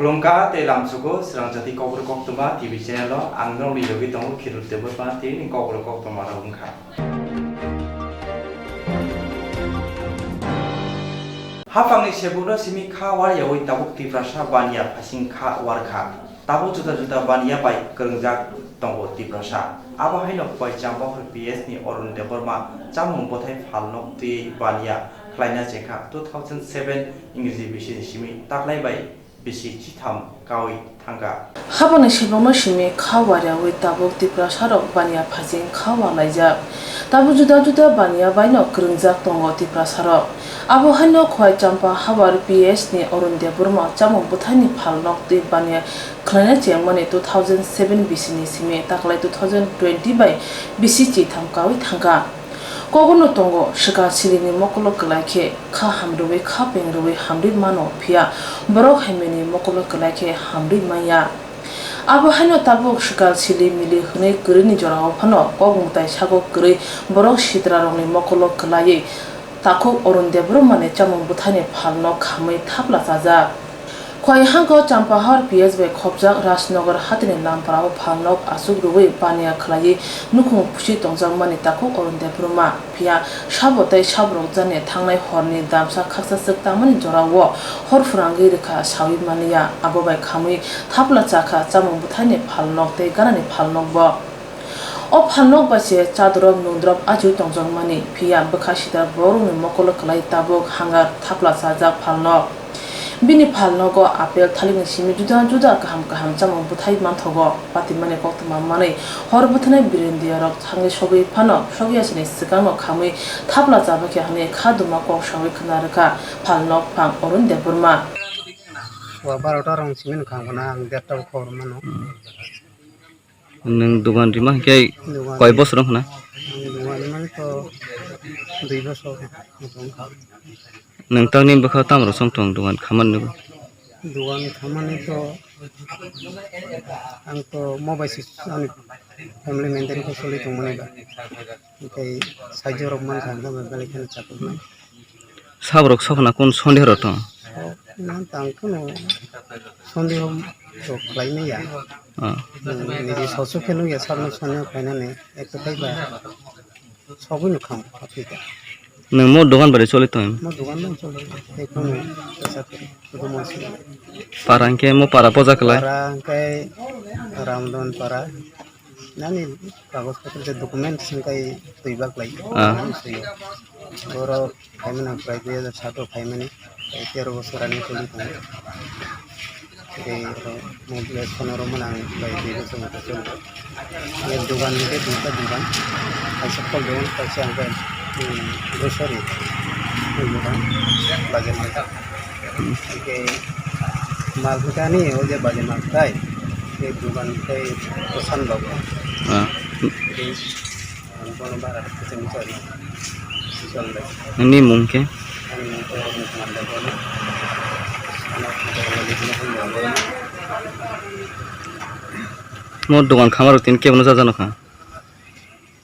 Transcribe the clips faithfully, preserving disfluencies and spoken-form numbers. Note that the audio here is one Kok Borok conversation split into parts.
Khulumkha tei lamsugo Srang Jati Kokborok Koktwma T V channel o ang norokni logi tongo Khirul Debbarma tei nini Kokborok Koktwma rok wngkha. Haphangni sebukno simi kha waryawi tabuk Tiprasa baniya phasing kha warkha. Tabuk juda juda baniya bai kwrwngjak tongo Tiprasa. Abo haino Khowai Champahor P S ni Arun Debbarma chamung bwthai phalnok twi baniya khlaina chengkha two thousand seven Ingreji bisini simi taklai bai bisi chitham kawi thangkha. Haboni sebokno simi kha wariawi tabuk Tiprasarok baniya phasing kha walaijak. Tabuk juda juda baniya baino kwrwngjak tongo Tiprasarok. Abo haino Khowai Champahor P S ni Arun Debbarma chamung bwthaini phalnok twi baniya khlaina chengmani two thousand seven bisini simi taklai two thousand twenty bai bisi chitham kawi thangkha. Kogono tongo, swkang silini mokolo kwlai khe kha hamrwui, kha pengrwui hamrwi mano, phiya borok haimani mokolo kwlai khe hamrwi manya. Abo haino tabuk swkang sili mili hwnwi kwrwini jorao phano kok mwtai sago kwrwi borok sitrarokni mokolo kwlaiwi takhuk Arun Debbarmani chamung bwthaini phalnok khamwi thapla chajak. Khowai hangko Champahor P S bai khopjak Rajnagar hatini lamparao phalnok achuk rwui baniya khlaiwi nukhung pusi tongjakmani takhuk Arun Debbarma. Phiya sabo tei saborok jani thangnai horni damsa khaksa swk tangmani jorao hor phwrangwi rwkha saui manliya, abo bai khamwi thapla chakha chamung bwthaini phalnok tei ganani phalnokbo. O phalnok bai se chadorop nungdorop ajiui tongjakmani, phiya bwkha sitrak borokni mokolo kwlai tabuk hangar thapla chajak phalnok. Bini phalnogo apple thalikni simi juda juda kaham kaham chamung bwthai manthogo. Patimani koktwma manwi hor bwthanai birindiyarok thangwi sogwi phano sokyasini swkangno khamwi thapla chabakhe hwnwi kha duma kok saui khna rwkha phalnok phang Arun Debbarma. Wa barota rong simi nokha ang derta o khobor mano. Nwng dogan rima hinkhe Dogan koi bosor wngkha na? Ang dogan rima to dui bosor wngkha. Nwng tamni bwkha tamo rw song tong dogan khamani nugwi? Dogan khamani to ang to mo bai se ani family maintain khe choli tongmani ba. Tei sajorok mankha ang belai kheno chakuknai. Saborok sokna kun sondeho rok tong? Sok, na tang kuno sondeho rok khlai manya. Ah. Nini sosu khe nukya sabno sondeho khlainani ekta taiba sogwi nukham apita. Nwng mo dogan bai choli tong? Mo dogan bai choli. Tei kuno kaisa kudo monsi. Para hwnkhe mo para poja kwlai? Para hwnkhe Ramdon para. Nani kagoj potro je documents hwnkhe twi bak lai. Ah. Borok phaimani ang prai dui hajar sato phaimani, tei tero bosor ani tuli tongo. Tei oro mobile phone oro mwnang bai dui bosor mothe choli. Ye dogan hwnkhe duita dogan, kaisa phol dogan, kaisa hwnkhe, um, grocery dogan, bajar mata. Hwnkhe mal hwnkhe ani o je bajar mata tai, ye dogan tei bwsan babu. Ah. Tei Ang bono bara kwchwng choli. Choli bai. Nini mung khe? Ani mung khe Mukman Debbarma. Ano Debbarma Debbarma Debbarma. Mo dogan khamarok tini kebono chajaknw kha?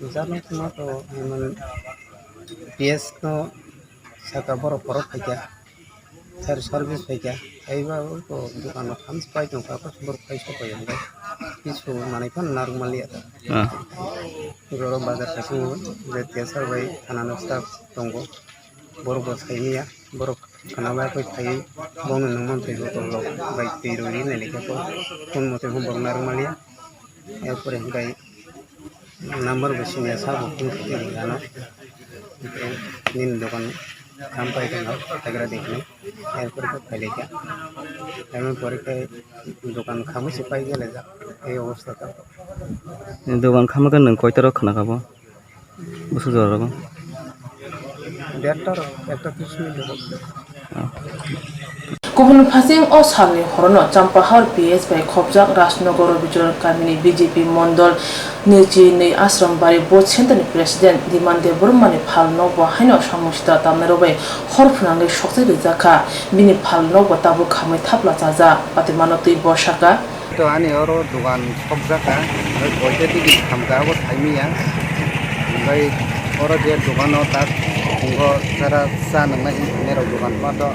Chajaknw kha to, I mean, P S no saka borok borok phaikha. Fire service phaikha, phaiba o to dukano kham se pai tongkha, borok phai sopai hwnkhe kisu manwi phano narwk manliya ta. Ah. Oro bazar kaisa tongo, je T S R bai thana nok staff tongo, borok bo saimanya, borok khana bai phai phaiwi bono nangmantwi hotel rok bai twi rwui nai khe phone mote phone borok narwk manliya. Erpore hwnkhe number bo siniya sabo phone khe twi rwgano. Nini dokan kham pai tongkha, phaikra de hinwi. Erpore khe phailaikha. Phaimani pore khe dokan khamwi se pai belajak. Ei obostha ta. Dokan khamwi khe nwng koita rok khna kha bo? Bwswk jora rogo? Derta rok, ekta tris minute rok. Kubun phasing o salni horono Champahor P S bai khopjak Rajnagar Bijoy kamini B J P mondol nwichi nwi Ashram Bari Booth Center ni President Diman Debbarma ni phalno bo haino samung sitra tamnairok bai hor phwnangwi sokchai rijak kha. Bini phalno bo tabuk khamwi thapla chajak, patimano twi bosaka. To ani oro dogan sokjak kha, omo koita tigi khamkha abo saimanya. Hwnkhe oro je dogano tak tongo, jara cha nwngnai hinwi thangnai rok dogan pato.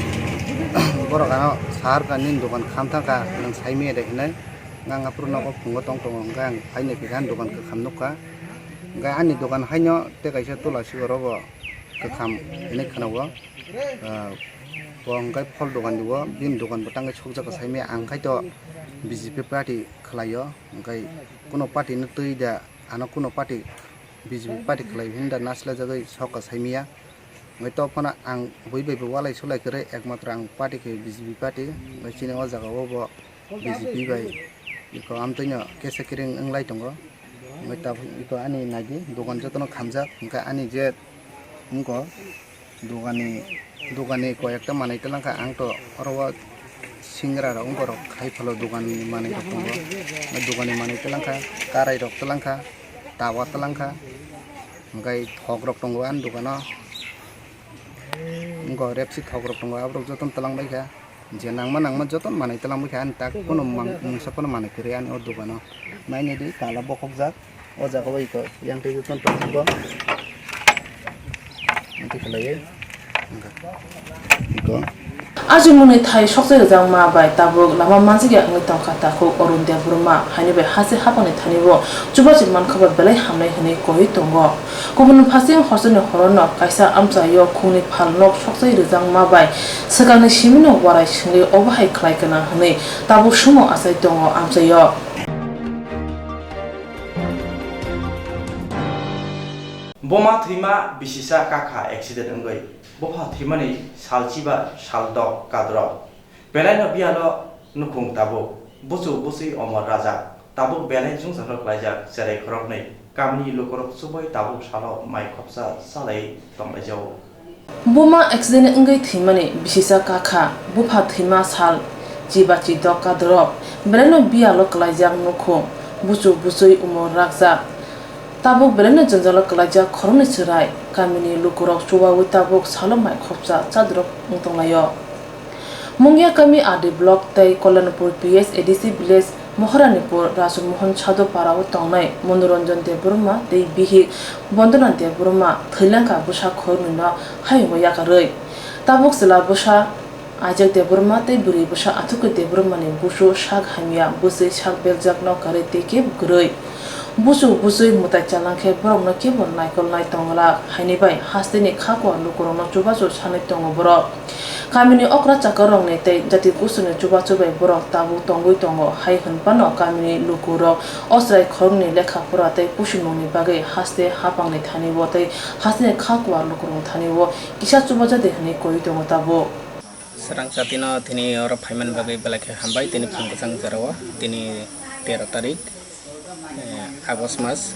borok ano sahar kha, "Nini dogan kham thang kha, nwng sai maya de?" hinwi. Ang aphuru nogo phungo tong tongo, hwnkhe ang hai naiphikha, ani dogan kwkham nukha. Hwnkhe ani dogan haino tei kaisa tola sigo rogo kwkham hinwi khwnao. Ah, bo hwnkhe phol dogan di o, bini dogan bo tangwi sokjak sai maya, ang khai to B J P party khlaio, hwnkhe kuno party no twi da, ano kuno party, B J P party khlai hinda naslajagwi sok ka saimaya. Hwnkhe to phano ang bui bai bo walai sulai kwrwi, ekmatro ang party khe B J P party, hwnkhe chini o jaga o bo B J P bai iko amtwino kesa kiring wnglai tongo. Hwnkhe tabuk iko ani naidi dogan jotono khamjak, hwnkhe ani je wngkha dogani, dogani koi ekta manwi twlang kha, ang to oro o singra rok wngkha rok khai phalo, dogani manwi rok tongo, dogani manwi twlang kha, karai rok twlang kha, tawa twlang kha, hwnkhe thok rok tongo ani dogano, wngkha repsi thok rok tongo, aborok jotono twlang bai kha. Je nangma nangma joto manwi twlang bwkha ani tak phano mang-, mungsa phano manwi kwrwi ani o dogano. Nainai di tala bokhokjak, o jaga o iko yang twi joto tongkho. Ang twi khlaiwi wngkha. Iko. Ajimungni thai sokchai rijak ma bai tabuk lama manjakya wngwi tongkha takhuk Arun Debbarma, haini bai hase hapangni thani o chubachu mankha ba belai hamnai hwnwi koi tongo. Kubun phaising horsani horono kaisa amchaio khungni phalnok sokchai rijak ma bai swkangni simino warai swngwi obo hai khlai kana hwnwi tabuk sumo achai tongo amchaio. Buma thwima bisisa kakha accident wngwi bupha thwimani sal chiba sal dok kadro. Belaino biyalo nukhung tabuk, buchu buchwi omor rajak, tabuk belai jwngjal khlaijak cherai khoroknwi. Kamini lukurok chubai tabuk salo mai khopsa chalai tonglaijao. Buma accident wngwi thwimani bisisa kakha, bupha thwima sal chiba chidok kadrop, belaino biyalo kwlaijak nukhung, buchu buchwi umor rakjak. Tabuk belaino jwngjalo kwlaijak khoroknwi chwrai, kamini lukurok chubaui tabuk salo mai khopsa chadrok wng tonglaio. Mungia kami R D block tei Kolyanpur P S A D C village, Moharanipur, Rajmohan Sadhu para o tongnai Monoranjan Debbarma tei bihik Bondona Debbarma thwilang kha bwsa khoroknwi no hayungo yakarwi. Tabuk chwla bwsa Ajak Debbarma tei bwrwi bwsa Athukwi Debbarma ni busu sak hamya, bwswi sak beljak no kwrwi tei kebo kwrwi. Busu bwswi mwtai chalangkhe borokno kebo naikolnai tongwlak, haini bai hasteni kha kuar lukurokno chubachu sanwi tongo borok. Kamini okra chakarokni tei jati kusuni chubachu bai borok tabuk tongwi tongo, hai hwnphano kamini lukurok o chwrai khoroknwi lekha pora tei pusimungni bagwi haste hapangni thani o tei hasteni kha kuar lukurokni thani o kisa chubajadi hwnwi koi tongo tabuk. Swrang chatino tini oro phaimani bagwi belai khe hambai, tini phung kwchang jora o, tini tero tarik, eh, August mas.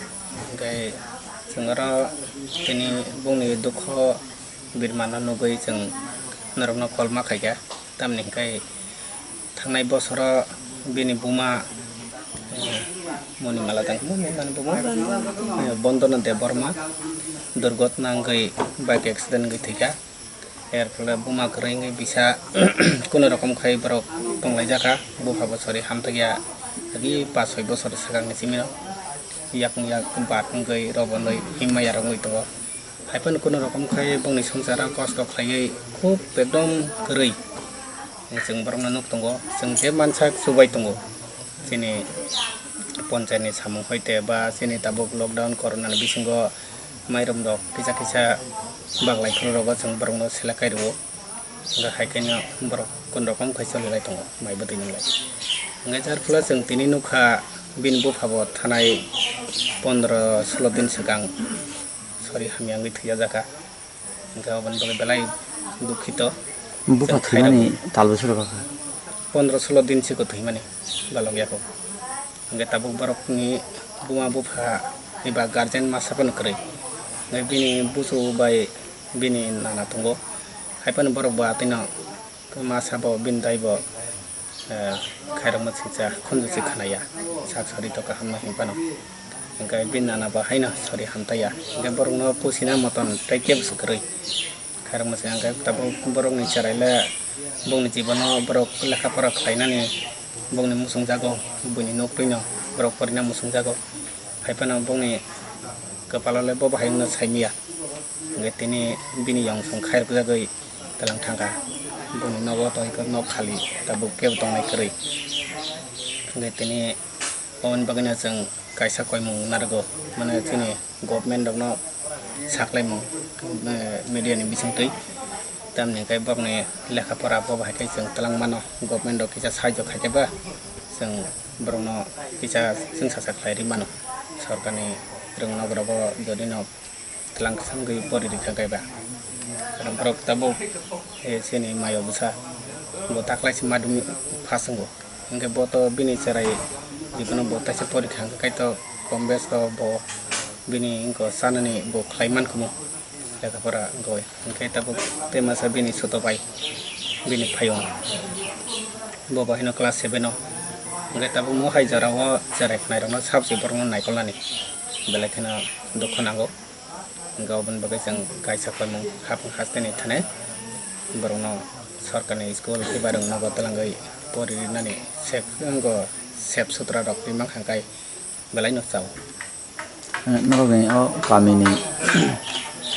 Hwnkhe chwng oro tini bongni dukho birmano nugwi chwng norokno kolma khaikha. Tamni hwnkhe thangnai bosoro bini buma, eh, Monimala tang, Monimala ni buma, eh, Bondona Debbarma durgotna wngwi bike accident wngwi thwikha. Er phole buma kwrwi wngwi bisa kunu rokom khai borok tonglaijak kha, bupha bo sori hamjakya agi pash soi bosor swkangni simi rok yakung yak bat wngwi robonwi himma yarok wngwi tongo. Haiphano kunu rokom khai bongni swngcharo kosto khlaiwi khub ekdom kwrwi chwng borokno nuk tongo, chwng je mansak chubai tongo. Chini ponchayatni samung hoite ba chini tabuk lockdown corona ni bisingo mairum rok kisa kisa baglai phuru rogo chwng borokno selek kai rwo, hwnkhe hai khe no borok kun rokom khai choli lai tongo mai bwtwi nung lai. Hwnkhe jar phula chwng tini nukha bini bupha bo thanai pondro sulo din swkang sori hamya wngwi thwiya jakha. Hwnkhe aboni bagwi belai dukhito. Bupha chwng thwimani khairok tal bwswk rwkha kha? Pondro sulo din siko thwimani balok yako. Hwnkhe tabuk borokni buma bupha eba guardian masa phano kwrwi. Hwnkhe bini busu bai bini nana tongo. Haiphano borok bo atwino masa bo bini dai bo, eh, khairokma swijak khunju se khnaya. Sak sori to kaham no himphano. Hwnkhe bini nana bo haino sori hamtaya. Hwnkhe borokno pusina motom tei kebo se kwrwi. Khairokma se hwnkhe tabuk borokni cherai le bongni jibono borok lekha pora khlainani bongni muchungjago, buini nok twino borok porina muchungjago. Haiphano bongni kwpalo le bo bahai wngno saimanya. Hwnkhe tini bini yong song khairokjagwi twlang thangkha. Boni nogo to hwnkhe nok khali, tabuk kebo tongnai kwrwi. Hwnkhe tini aboni bagwino chwng kaisa koimung narwgo, mane chini government rokno saklaimung, eh, media ni bisingtwi. Tamni hwnkhe bokni lekha pora bo bahai khe chwng twlang mano, government rok kisa sahajyo khaikhe ba chwng borokno kisa chwngsacha khlai rwi mano. Sorkarni rwng nok rogo jodi no twlang kwchangwi pori rikha khe ba. Karon borok tabuk, eh, chini mayo bwsa bo taklaisi madhyamik pass wngo. Hwnkhe bo to bini cherai jikunu bo taisa porikha hwnkhe kaitor kom bes to bo bini wngkha chanani bo khlai mankhumu lekha pora wngwi. Hwnkhe tabuk tei masa bini soto bai bini phayung bo bahino class seven o. Hwnkhe tabuk mohai jora o cherai khwnairokno sabse borokno naikolnani belai kheno dukhu nango. Hwnkhe oboni bagwi chwng kaisa koimung hapung hasteni thani borokno sorkarni school kibarang nogo twlangwi poririnani sep wngkha, sep sutra rok rimang hwnkhe belai no chao. Eh, norokni o kamini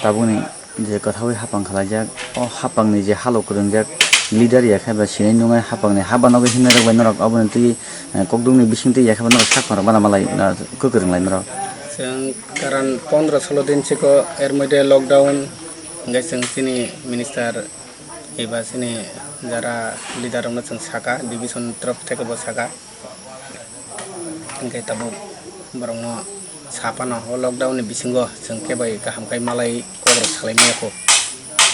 tabukni je kwthaui hapang khalaijak, o hapangni je halok kwrwngjak leader ya khe ba sinai nungnai hapangni haba nogwi himnai rok bai norok oboni twi, eh, kokdukni bisingtwi ya khe ba norok sak phano bana malai, na kwkwrwng lai norok. Chwng karon pondro solo din chiko er moddhe lockdown hwnkhe chwng chini minister eba chini jara leader rokno chwng saka, division torof theke bo saka. Hwnkhe tabuk borokno saphano o lockdown ni bisingo chwng khe bai kaham khai malai kok rok salai maya kho.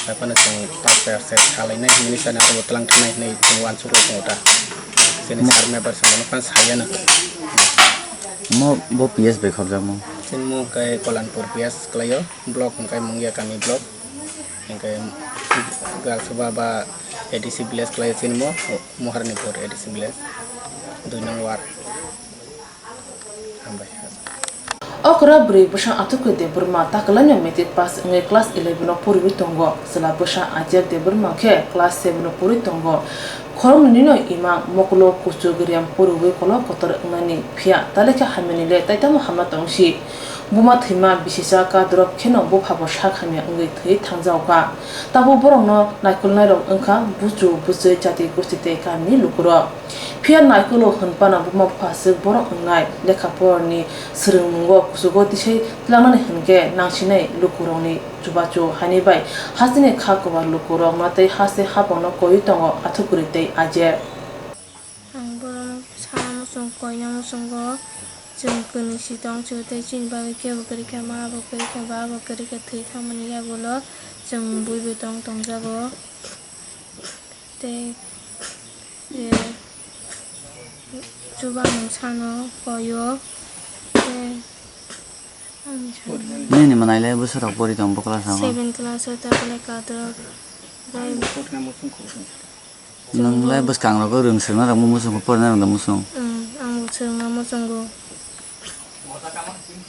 Saphano chwng paste aste salainai hinwi sani abo twlang thanai hinwi chwng uansukgo tongo ta. Chini sir member chwng bono phano sayano. Mo bo P S bai khobjakmo? Chini mo khe Kolanpur P S kwlaio, block hwnkhe Mungia kami block. Hwnkhe Galsuba ba A D C village kwlaio chini mo, Moharnipur A D C village, dui nong ward. Hambai. Okra bwrwi bwsa Athukri Debbarma takalaino matric pass wngwi class eleven o poriwi tongo. Chwla bwsa Ajak Debbarma khe class seven o poriwi tongo. Khoroknwini no ima mokolo kuchuk riam poriwi kolok kotor wngnani phiya talekhe hamyani le taitamo hamna tongsi. Buma thwima bisisa kadrop kheno buphabo sak hamya wngwi thwi thangjaokha. Tabuk borokno naikolnairok wngkha buchu, bwchwi, jati, gosti tei kamini lukurok. Phiya naikolo hwnphano buma buphaswk borok wngnai lekha porani swrwngmungo kuchugo tisai tlangnani hwnkhe nangsinai lukurokni chubachu haini bai hasteni kha kwbar lukurokno tei haste haphangno koiwi tongo Athukri tei Ajak. Ang borok sana muchung koina muchungo chwng kwnwi si tong chu tei chini bagwi kebo kwrwi kha ma bo kwrwi kha ba bo kwrwi kha thwi thangmani yagulo chwng bui bai tong tongjago tei je chubamung sano koyo tei ani sano. Nini mwnai le bwswk rok pori tong bo class o? Seven class o ta kale kadrok. Nwng lai bwskangrok rwng swrwngna rwngmung muchung, porina rwngda muchung? Ang bo swrwngna muchungo.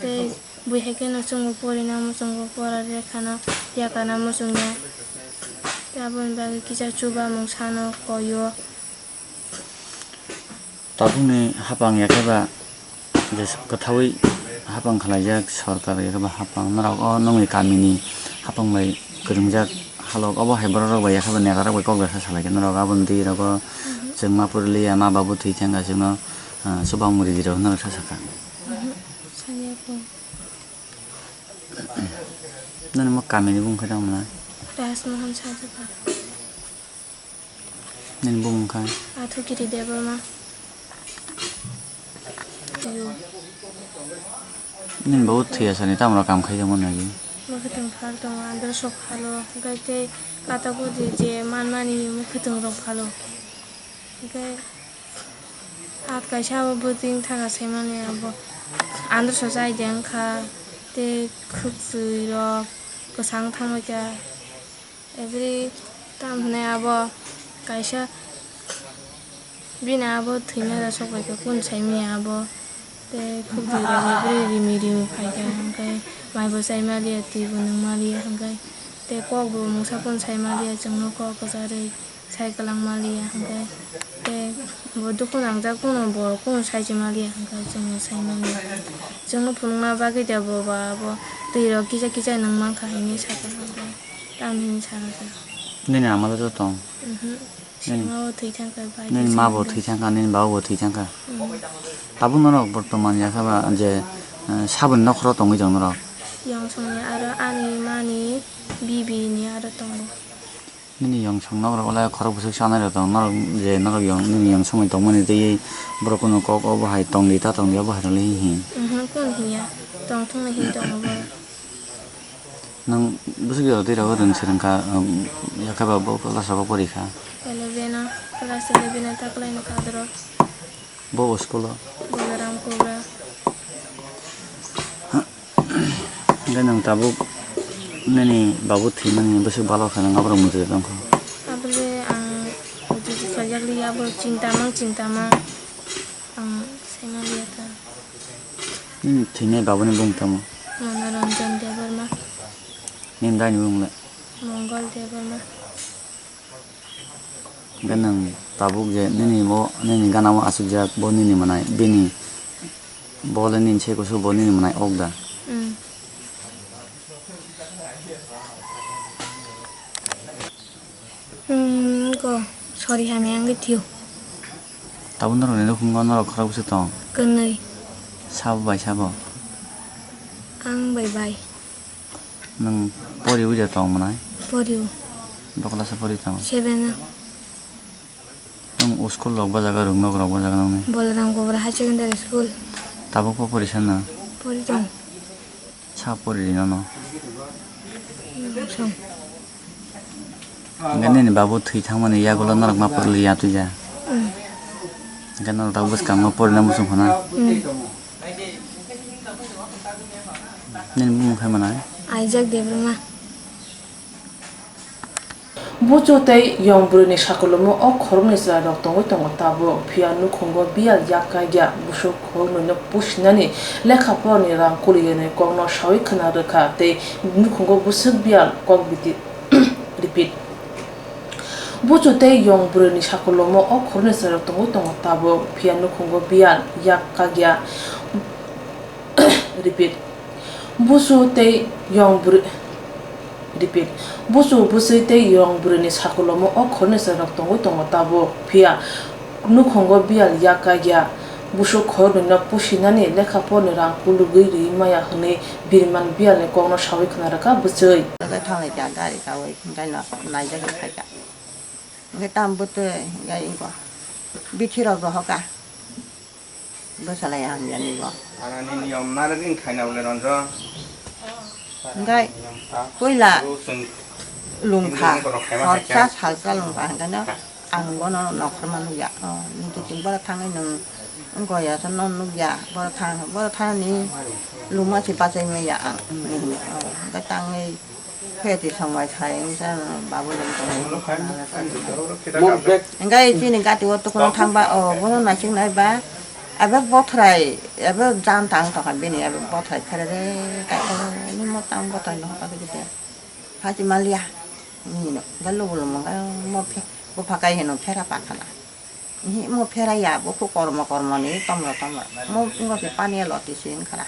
Tei bui hai kheno chwngbo porina muchungo, pora lekhano yakana muchungya. Tei aboni bagwi kisa chubamung sano koyo. Tabukni hapang ya khe ba je kwthaui hapang khlaijak sorkar ya khe ba hapang norok o nongni kamini hapang bai kwrwngjak halok obo hai borok rok bai ya khe ba neta rok bai kok bai kha salai khe norok aboni twi rogo chwngma puri liya ma babu thwi thangkha chwngno, ah, chubamung ridi rok hinwi norok sa sakha. Nini mo kamini bumung khe tamo na? Rajmohan Sajapal. Nini bumung kha? Athukiri Debbarma. Nini bo thwiya sani tamo kam khai jamo nagi? Mwkhwtwng phal tongo, andro sok phalo, hwnkhe tei kata kudi je manmani mwkhwtwng rok phalo. Hwnkhe at kaisa abo bwtwing thaka saimani abo andro sok chai de wngkha, tei khwtwi rok kwchang thangwi kha. Every tam hinwi abo kaisa bini abo thwina da sok bai kha, kunu sai manya abo tei khukdi rok every rimi rimi phai kha, hwnkhe mai bo chai ma liya, twi bo nung ma liya, hwnkhe tei kok bo mungsa kunu sai ma liya, chwngno kok kwcharwi sai kwlang ma liya, hwnkhe tei bo dukhu nangjak, kunu bo kunu sai se ma liya, hwnkhe chwngno sai ma liya, chwngno phunukna bagwi da bo ba abo twi rok kisa kisa nung mankha hinwi sakha, hwnkhe. Tamni hinwi sana khe. Nini ama to tong? Mhm. Nini, sima bo thwi thangkha, bai nini ma bo thangkha. Thwi thangkha, nini baba bo thwi thangkha. Mm. Tabuk norok bortoman yakha ba je, eh, saboni nokhoro tongwi tong norok? Yongsongni aro ani mani bibini aro tongo. Nini yongsong nokrok wlai khorok bwswk sanai rok tong norok je norok yong nini yongsongni tongmani twiwi borok kunu kok obo hai tongdi ta tongdi obo hai rwlwi hin. Mhm, kunu hinya. Tongthokno hin tongo borok. Nwng bwswk jora twi rogo rwng se rwngkha, um, yakhe ba bo class rogo pori kha? Eleven o, class eleven o ta kwlaino kadro. Bo school o? Balaram Kubra. Hwnkhe nwng tabuk nini babu thwimani bwswk balo khe nwng aborok muchungwi tongkha? Abole ang uji sajak liya, abo chinta mang, chinta mang. Ang saima liya ta. Nini thwinai babuni bumung tamo? Manoranjan Debbarma. Nini daini bumung le? Mongol Debbarma. Hwnkhe nwng tabuk je nini bo, nini gana o achukjak, bo nini mwnai, bini, bo le nini sai kusu, bo nini mwnai ok da? Mm. Hmm, go. Sorry, hamya wngwi thio. Tabuk norokni nukhungo norok khorok bwswk tong? Kwnwi. Sabo bai sabo? Ang bai bai. Nwng poriwi da tong mwnai? Porio. Bo class o pori tong? Seven o. Nwng o school rok bo jaga, rwngnok rok bo jaga nangni? Balaram Kubra Higher Secondary School. Tabuk bo pori sana? Pori tong. Sa pori rino no. Som. Hwnkhe nini babu thwi thangmani yagulo norok ma porli ya tuja. Mm. Hwnkhe norok tabuk bwskango porina muchung khana. Mm. Nini bumung khai manai? Isaac Debbarma. Buchu tei yong bwrwini sakolomwi o khoroknwi chwrairok tongwi tongo tabuk, phiya nukhungo biyal yak kagya, busuk khoroknwino pusinani lekha porani rang kwlwini kokno sawi khwna rwkha tei nukhungo bwswk biyal kok biti. Repeat. Buchu tei yong bwrwini sakolomwi o khoroknwi chwrairok tongwi tongo tabuk, phiya nukhungo biyal yak kagya. Repeat. Busu tei yong bwrwi, repeat. Busu bwswi tei yong bwrwini sakolomwi o khoroknwi chwrairok tongwi tongo tabuk, phiya nukhungo biyal yak kagya. Busu khoroknwino pusinani lekha porni rang kulugwi rwi maya hwnwi biriman biyalni kokno sawi khwna rwkha bwswi. Hwnkhe thanglai kha gari kaui, hwnkhe no naijagwi phaikha. Hwnkhe tamo bwtwi, hwnkhe bithi rok rohorkha. Bwsalai hamya ni bo. Anani niyom narwgwi khaina bole ronjo. Hwnkhe puila lungkha, horsa salsa lungkha hwnkhe no ang bono nokhorma nukya. O, nini kiting borok thangwi nwng wngkha ya, no nukya. Borok thang, borok thangni luma se bachai maya ang. O, hwnkhe tangwi Pheti songbai sai wngkha, babu leng tongwi. Hwnkhe chini gati o tukuno thangba, o, bono naisik nai ba, abo bothrai, abo jan tang tongkha bini, abo bothrai phere de, kai, nimo tang bothrai no hokha khe de. Phachi maliya, nino, ga lubu lumo, ga mo phe, bupha kai hino phera pakhala. Ihi, mo phera ya, bo khu kormo kormo ni, tomro tomro. Mo ngo se pani loti se wngkha.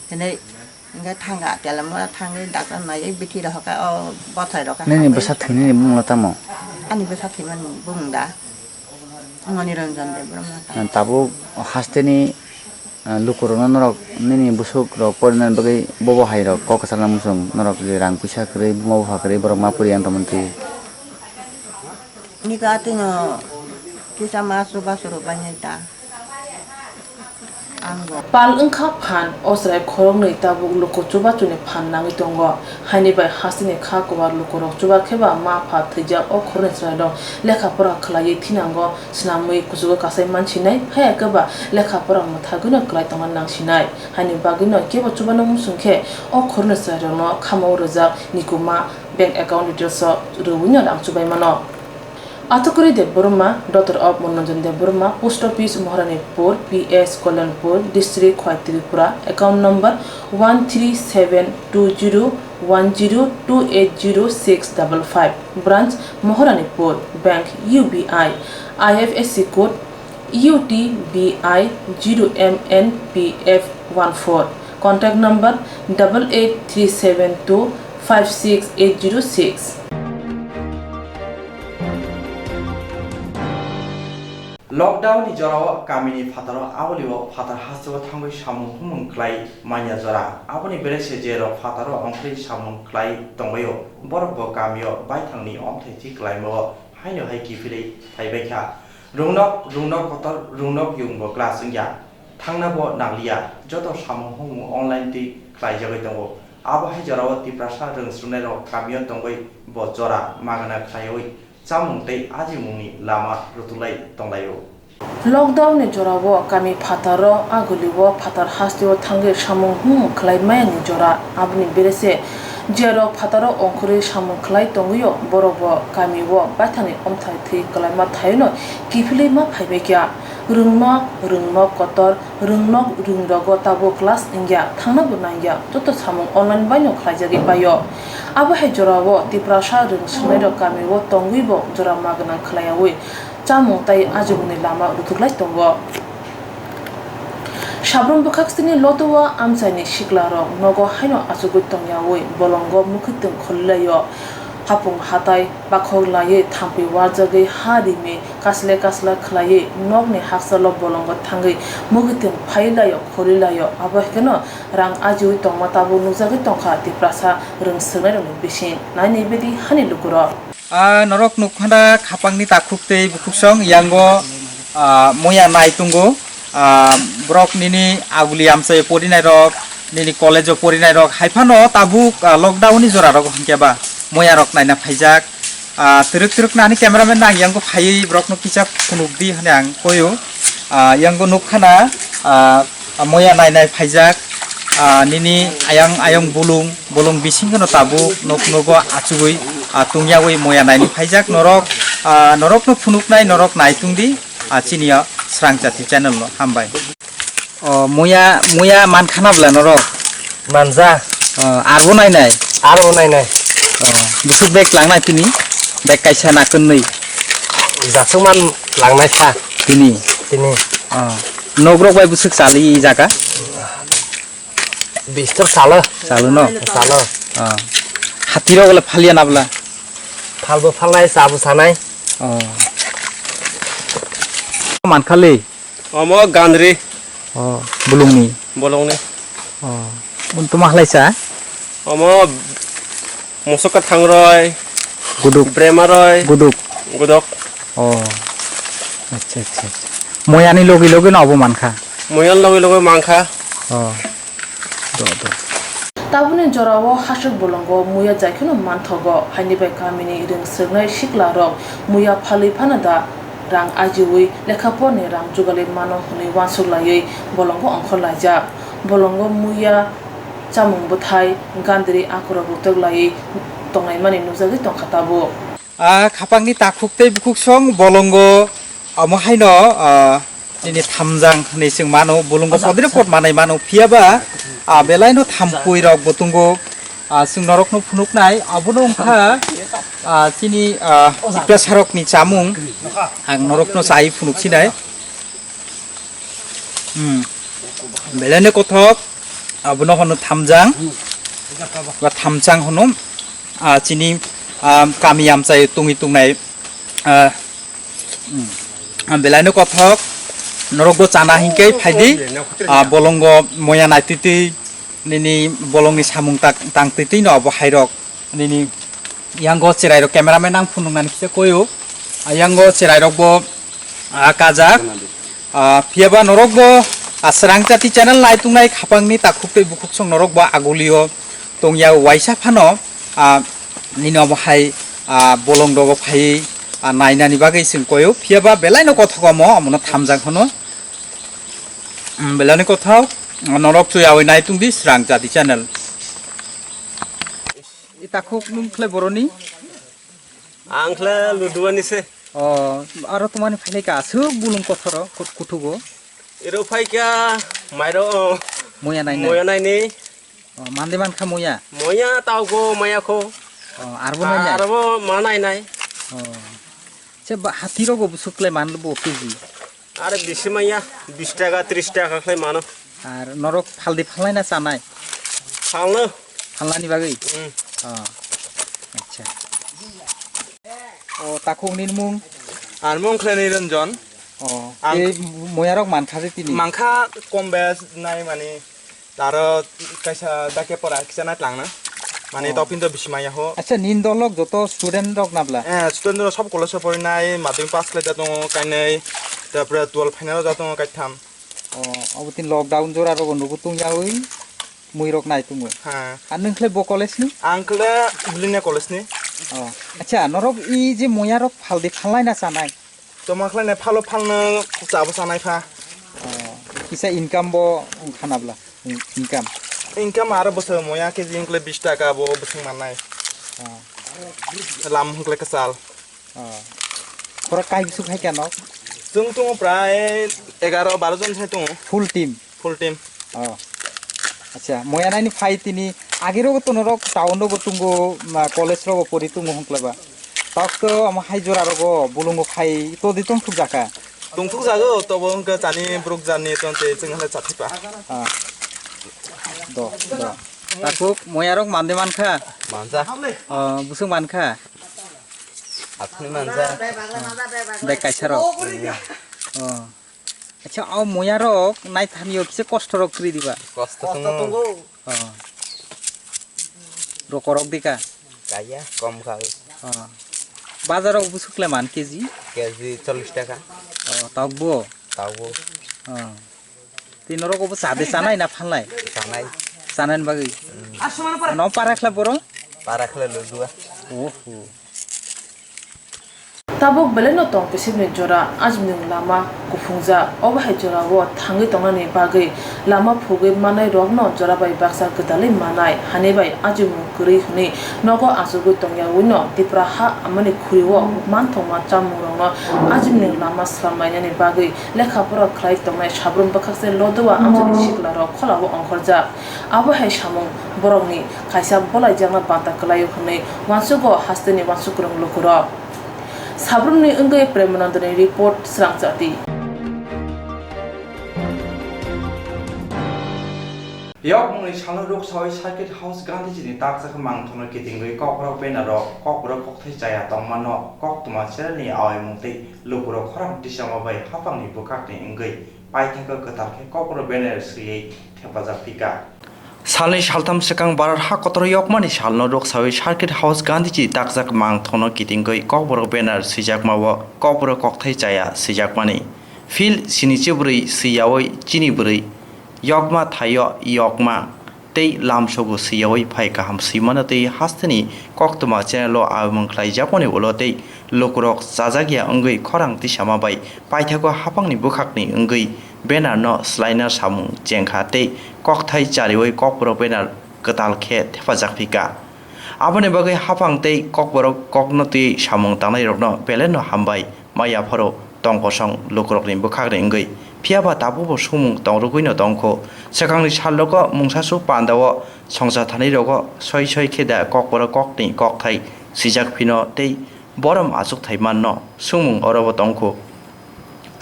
Hene, hwnkhe thangkha, Telamura thangwi doctor naiwi bithi rohorkha, o bothai rohorkha. Nini bwsa thwinani bumung tamo? Ani bwsa thwimani bumung da? Moniranjan Debbarma ta. Tabuk hasteni, ah, lukurokno norok nini bwswk rok porinani bagwi bobo hai rok kok kwchangna muchung norok je rang puisa kwrwi buma bupha kwrwi borok ma poriya wng tongmani twi. Niko atwino kisa ma chubachu rwbainai ta. Ang bo. Pal wngkha phan, o chwrai khoroknwi tabuk luku chubachuni phan nangwi tongo. Haini bai hasteni kha kwbar lukurok chuba khe ba ma pha thwijak o khoroknwi chwrairok lekha pora khlaiwi thinango swnamwi kuchugo kasai mansinai, haiya khe ba lekha pora mwthagwino kwlai tongna nangsinai. Haini bagwino kebo chubano muchung khe o khoroknwi chwrairokno khamao rwjak nikuma bank account details o rwui no rang chubai mano. Atukuri Debbarma, daughter of Manoranjan Debbarma, post office Maharanipur, P S Kalyanpur, district Khwai Tripura, account number one three seven two zero one zero two eight zero six double five, branch Maharanipur, bank U B I, I F S C code U T B I zero M N P F one four, contact number double eight three seven two five six eight zero six. Lockdown ni jorao kamini phataro aolio phatar hasteo thangwi samung humung khlai manya jora. Aboni berese je rok phataro ongkhorwi samung khlai tongbaio, borok bo kamio baithangni omthai thik khlaimao haino hai kiphilwi phaibaikha. Rungnok, rungnok kotor, rungnok yungbo class wngya. Thangna bo nangliya, joto samung humung online twi khlaijagwi tongo. Abo hai jorao Tiprasa rwng swrwngnairok kamio tongwi bo jora magna khlaiwi chamung tei ajimungni lama rwtulai tonglaio. Lockdown ni jorao kami phataro agulio phatar hasteo thangwi samung humung khlai mayani jora, aboni berese jerok phataro ongkhorwi samung khlai tongwio borok bo kamio baithangni omthai thwi kwlaima thaino kiphilwi ma phaibaikha. Rwngnok, rwngnok kotor, rwngnok rwngnogo tabuk class wngya, thangna bo nangya, joto samung online baino khlaijagwi paio. Abo hai jorao Tiprasa rwng swrwngnairok kamio tongwibo jora magwnang khlaiyaui chamung tei ajimungni lama rwtuklai tongo. Sabrum bwkhak sini loto o amchaini siklarok nogo haino achugwi tongyaui bolongo mwkhwtwng kholilaio. Hapung hatai bakhok laiwi thampui warjagwi ha rimi kasle kasla khlaiwi nokni hakchalo bolongo thangwi mwkhwtwng phailaio, kholilaio. Abo hwnkhe no rang ajiui tongma tabuk nukjagwi tongkha Tiprasa rwng swrwngnairokni bising. Naini bidi hani lukurok. Ah, norok nukha na khapangni takhuk tei bukhuksong yango, ah, moya nai tongo. Ah, borok nini aguli amchai porinai rok, nini college o porinai rok, hai phano tabuk, ah, lockdown ni jora rok hwnkhe ba moya rok naina phaijak. Ah, twrwk twrwk nani cameraman nang yango phaiwi borok no kisa phunuk di hwnwi ang koyo. Ah, yango nukha na, ah, moya nainai phaijak, ah, nini ayang ayang bulung, bulung bisingo no tabuk nok nogo achugwi, ah, tungyawi moya naini phaijak norok, ah, norok no phunuknai norok nai tungdi, ah, chini o Srang Chati channel no hambai. O, moya, moya mankha na bwla norok? Manja. O, arbo nainai? Arbo nainai. O, bwswk bag langnai tini? Bag kaisa na kwnwi? Jasuk man langnai sa. Tini? Tini. O, nogrok bai bwswk chali i jaga? Bistor salo. Salo no? Salo. O, hatirok le phalia na bwla? Phalbo phalnai, sabo sanai. O. Mankhali? Omo gandri. O, bulungni? Bolongni. O, bun tuma khlaisa? Omo mosok kwthang roi. Guduk. Brema roi. Guduk. Gudok. O, acha, acha, acha. Moyani logi logi no obo mankha? Moyan logi logi mankha. O. Do, do. Tabukni jorao hasuk bolongo muya jaikheno manthogo, haini bai kamini rwng swrwngnai siklarok muya phalwi phano da rang ajiui lekha porni rang jugalwi mano hwnwi uansuk laiwi bolongo ongkhor laijak. Bolongo muya chamung bwthai, gandri akorok rwtwk laiwi tongnaimani nukjagwi tongkha tabuk. Ah, khapangni takhuk tei bukhuksong bolongo omo haino, ah, nini thamjang hinwi chwng mano, bolongo podre pod manai mano, phiyaba, ah, belaino thampui rok bo tongo, ah, chwng norokno phunuknai, abono wngkha, ah, chini, ah, Tiprasarokni chamung, ang norokno chai phunuksinai. Hmm. Belai no kothok, abono hono thamjang, ba thamchang hono, ah, chini, ah, kami amchai tongwi tongnai, ah, hmm. Ah, belai no kothok, norok bo chana hinkhe phaidi, ah, bolongo moya naitwitwi, nini bolongni samung tak-, tangtwitwi no abo hairok. Nini yango chwrairok cameraman ang phunuknani kisa koyo. Ah, yango chwrairok bo, ah, kajak. Ah, phiyaba norok bo, ah, Srang Chati channel naitungnai khapangni takhuk tei bukhuksong norok bo agulio tongya waisa phano, ah, nini omo hai, ah, bolong dogo phai, ah, nainani bagwi chwng koyo. Phiyaba belaino kothok omo, omono thamjak phano. Hmm, belaino kothok, norok chuyawi naitungdi Srang Chati channel. I takhuk nung khle boroni? Ang khle luduani se. O, aro tumani phailai ka aswk bulung kothoro kut-, kuthugo. Iro phaikha mairo, o, moya nainai. Moya naini. O, mande mankha moya. Moya taugo maya kho. O, arbo nainai. Arbo ma nainai. O. Se ba hati rogo bwswk khlai man bo kg. Are bisi manya, bis taka, tris taka khlai mano. Ar norok phaldi phalnai na chanai? Phalno. Phalnani bagwi? Mm. O. Acha. O, takhuk ni mung? Ar mung khlai Niranjan. Oh, ang tei moyarok mankha de tini? Mankha, kom bes nai mani, taro kaisa dake pora kisa nai tlang na. Mani, oh, topin to bisi maya ho. Acha, nin dolok joto student rok nabla? Eh, student rok sob college o porinai, madhyamik pass khlai ja tongo kainai, tapore twelve final o ja tongo kaitham. Oh, abo tin lockdown jora rogo nugu tung yawi mui rok nai tungo. Ha. Ar nung khle bo college ni? Ang khle Bulinia college ni. Oh. Acha, norok i je moyarok phaldi phalnai na chanai? Toma khlainai phalo phalno chabo chanai pha. Oh, kisa income bo wngkha nabla? In-, income? Income aro bwswk moya K G wngkle bis taka bo bwswk mannai. Oh. Lam wngkle kwchal. Oh. Khorok kai bwswk hai khe no? Chwng tongo prai egaro baro jon sai tongo. Full team? Full team. Oh. Acha, moya naini phai tini agirok to norok town rogo tungo, ma, college rogo pori tungo hwnkleba. Tok to amo hai jora rogo bulungo phai to di tong thuk jaka. Tong thuk jago, tobo hwnka chani bruk jani ton te chwng hale chathipa. Ah. Do, do. Takuk moya rok mande mankha? Manja. Oh, busung mankha? Athani manja. Dek kaisa rok. Oh. Acha, o moya rok nai thani o kisa kosto rok kri diba? Kosto tongo. Oh. Roko rok dika? Kaya, kom kha. Oh. Bazar rok busuk le man K G? K G chollish taka. Oh, tok bo? Tok bo. Oh. Tei norok obo chade chanai na phalnai? Chanai. Chanani bagwi? Hmm. No para khla boro? Para khla lodua. Oho. Tabuk belai no tong kisimni jora, ajimni lama kuphungjak, obo hai jora o thangwi tongnani bagwi lama phugwi manai rok no jora bai baksa gwdalwi manai, hani bai ajimung kwrwi hwnwi nogo achugwi tongya wi no Tipra ha amani khuri o manthokma chamung rok no ajimni lama swlam lainani bagwi lekha pora khlai tongnai sabrum bwkhakse lodua amchaini sikla rok khola o ongkhorjak. Abo hai samung borokni kaisa bolaijakna banta kwlaio hwnwi uansugo hasteni uansuk kwrwng lukurok. Sabrumni wngwi Premanandani report, Srangchati. Yokmungni salno ruksawi Circuit House Gandhiji ni takjak mangthokno kitingwi kokborok banner o kokborok kokthai chaya tongmano koktwma channel ni awaimung tei lukurok khorang tisama bai haphangni bwkhakni wngwi paithakgo kwtal khe kokborok banner swiwi thepajak phika. Salnwi saltham swkang Bharat ha kotor yokmani salno ruksawi Circuit House Gandhiji takjak mangthokno kitingwi kokborok banner swijakmao kokborok kokthai chaya swijakmani. Phil sini chibrwi swiyawi chini bwrwi yokma thaio yokma tei lamsogo swiyawi phai kaham swimano tei hasteni koktwma channel o aimung khlaijakmani ulo tei lukurok chajakya wngwi khorang tisama bai paithago haphangni bwkhakni wngwi banner no swlaina samung chengkha tei kokthai chariwi kokborok banner kwtal khe thepajak phika. Aboni bagwi haphang tei kokborok kokno twi samung tangnairokno belai no hambai ma yapharo tong kosong lukurokni bwkhakni wngwi. Phiya ba tabukbo sumung tongrwgwino tongkho. Swkangni salrogo mungsa su pandao songcha thanirogo soi soi khe da kokborok kokni kokthai swijak phino tei borom achukthai manno sumung orobo tongkho.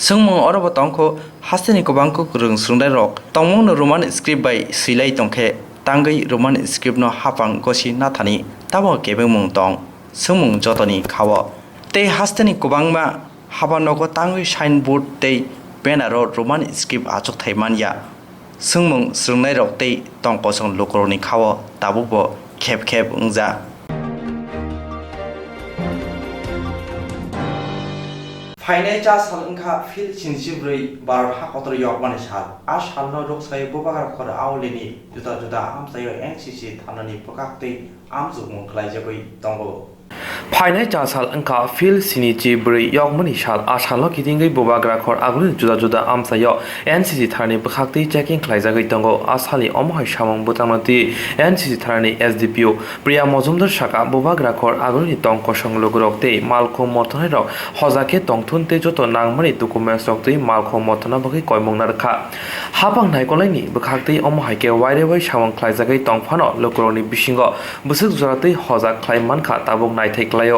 Swngmung orobo tongkho, hasteni kwbangkuk rwng swrwngnairok tongmungno Roman script bai swilai tongkhe, tangwi Roman script no haphang gosi nathani tamo kebengmung tong, swngmung jotoni khao. Tei hasteni kwbangma haba nogo tangwi signboard tei banner o Roman script achukthai manya. Swngmung swrwngnairok tei tong kosong lukurokni khao tabukbo khep khep wngjak. Phainai cha sal wngkha Phil sini chibrwi Bharat ha kotor yokmani sal. A salno ruksawi bubagra khor aulini juda juda amchaio N C C thanani bwkhak tei amjokmung khlaijagwi tongo. Phainai cha sal wngkha Phil sini chibrwi yokmani sal. A salo kitingwi bubagra khor agulini juda juda amchaio N C C thanani bwkhak tei checking khlaijagwi tongo. A salni omo hai samung bwtangno twi N C C thanani S D P O Priya Mojumdar saka, bubagra khor agulini tong kosong lukurok tei malkhung mothanairok hoja khe tongthun tei joto nangmani documents rok twi malkhung mothana bagwi koimung narwkha. Haphang naikolaini bwkhak tei omo hai khe wairewai samung khlaijagwi tongphano lukurokni bisingo bwswk jora tei hoja khlai mankha tabuk naithai klaio.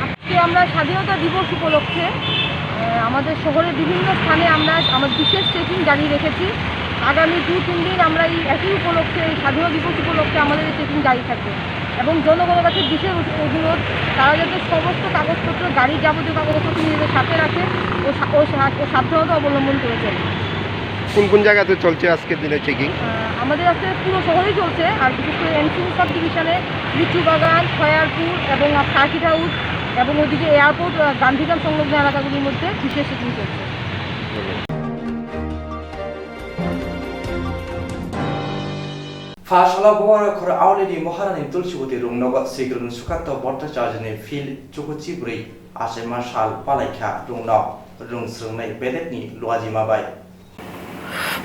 আজকে আমরা স্বাধীনতা দিবস উপলক্ষে, আহ, আমাদের শহরের বিভিন্ন স্থানে আমরা আমার বিশেষ চেকিং জারি রেখেছি। আগামী দু তিন দিন আমরা এই একই উপলক্ষে, এই স্বাধীনতা দিবস উপলক্ষে আমাদের এই চেকিং জারি থাকবে এবং জনগণের কাছে বিশেষ অনু-, অনুরোধ, তারা যাতে সমস্ত কাগজপত্র, গাড়ির যাবতীয় কাগজপত্র নিজেদের সাথে রাখে ও সা-, ও সা-, ও সাবধানতা অবলম্বন করে চলে। কোন কোন জায়গাতে চলছে আজকের দিনে চেকিং? আহ, আমাদের আজকে পুরো শহরেই চলছে, আর বিশেষ করে এনসিসি সাব ডিভিশনে লিচু বাগান, খয়ারপুর এবং সার্কিট হাউস এবং ওইদিকে এয়ারপোর্ট, আহ, গান্ধীগ্রাম সংলগ্ন এলাকাগুলির মধ্যে বিশেষ চেকিং চলছে। Pha salo Bubagra khor aolini Maharani Tulsiboti rungnogo Sri Guru Sukanta Bhattacharya ni field chukuchi bwrwi achaima sal palaikha rungno rwng swrwngnai bedekni luajima bai.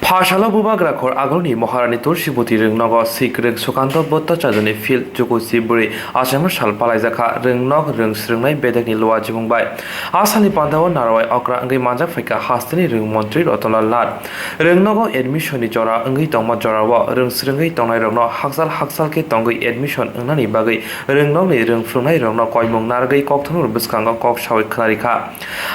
Pha salo Bubagra khor agolni Maharani Tulsiboti rungnogo Sri Guru Sukanta Bhattacharya ni field chukuchi bwrwi achaima sal palaijakha rungno rwng swrwngnai bedekni luajimung bai. A salni pandao narwai okra wngwi manjak phaikha hasteni rwng montri Ratan Lal Nath. Rwngnogo admission ni jora wngwi tongma jorao rwng swrwngwi tongnairokno hakchal hakchal khe tongwi admission wngnani bagwi rwngnokni rwng phwrwngnairokno koimung narwgwi kokthamu bwskango kok sawi khwnarikha.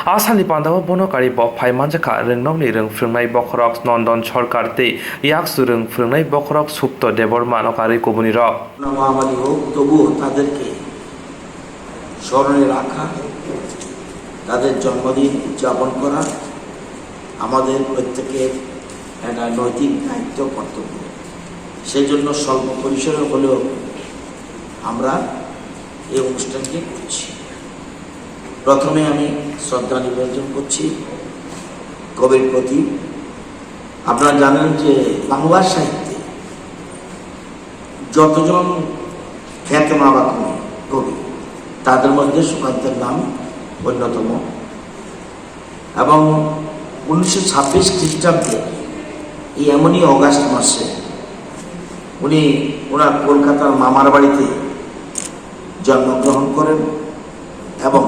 A salni pandao bono karwi bo phai manjakha rwngnokni rwng phwrwngnai bokhorok Nondon Sarkar tei yaksu rwng phwrwngnai bokhorok Supto Debbarma no karwi kubunirok. মহামারী হোক, তবুও তাদেরকে স্মরণে রাখা, তাদের জন্মদিন উদযাপন করা আমাদের প্রত্যেকের একটা নৈতিক দায়িত্ব, কর্তব্য। সেজন্য স্বল্প পরিসরে হলেও আমরা এই অনুষ্ঠানটি করছি। প্রথমে আমি শ্রদ্ধা নিবেদন করছি কবির প্রতি। আপনারা জানেন যে বাংলা সাহিত্যে যতজন খ্যাতনামা কবি, কবি, তাদের মধ্যে সুকান্তের নাম অন্যতম। এবং উনিশশো ছাব্বিশ খ্রিস্টাব্দে এই এমনই অগাস্ট মাসে উনি ওনার কলকাতার মামার বাড়িতে জন্মগ্রহণ করেন এবং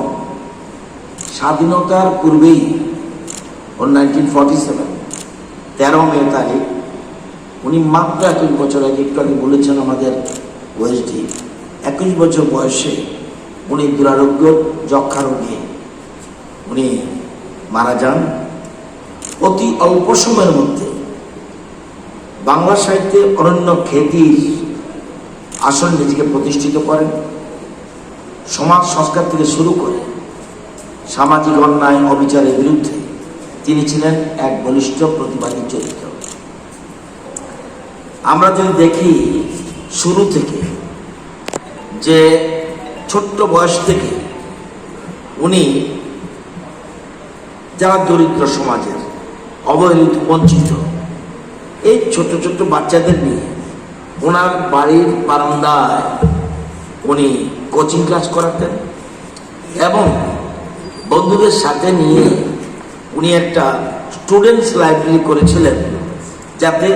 স্বাধীনতার পূর্বেই ও নাইনটিন ফর্টি সেভেন তেরো মে তারিখ উনি মাত্র একুশ বছর আগে, একটু আগে বলেছেন আমাদের ওএসডি, একুশ বছর বয়সে উনি দুরারোগ্য যক্ষা রোগে উনি মারা যান। অতি অল্প সময়ের মধ্যে বাংলা সাহিত্যে অনন্য খ্যাতির আসন নিজেকে প্রতিষ্ঠিত করেন। সমাজ সংস্কার থেকে শুরু করে সামাজিক অন্যায় অবিচারের বিরুদ্ধে তিনি ছিলেন এক বলিষ্ঠ প্রতিবাদী চরিত্র। আমরা যদি দেখি শুরু থেকে যে ছোট্ট বয়স থেকে উনি যারা দরিদ্র সমাজের অবহেলিত বঞ্চিত এই ছোট্ট ছোট্ট বাচ্চাদের নিয়ে ওনার বাড়ির বারান্দায় উনি কোচিং ক্লাস করাতেন এবং বন্ধুদের সাথে নিয়ে উনি একটা স্টুডেন্টস লাইব্রেরি করেছিলেন, যাতে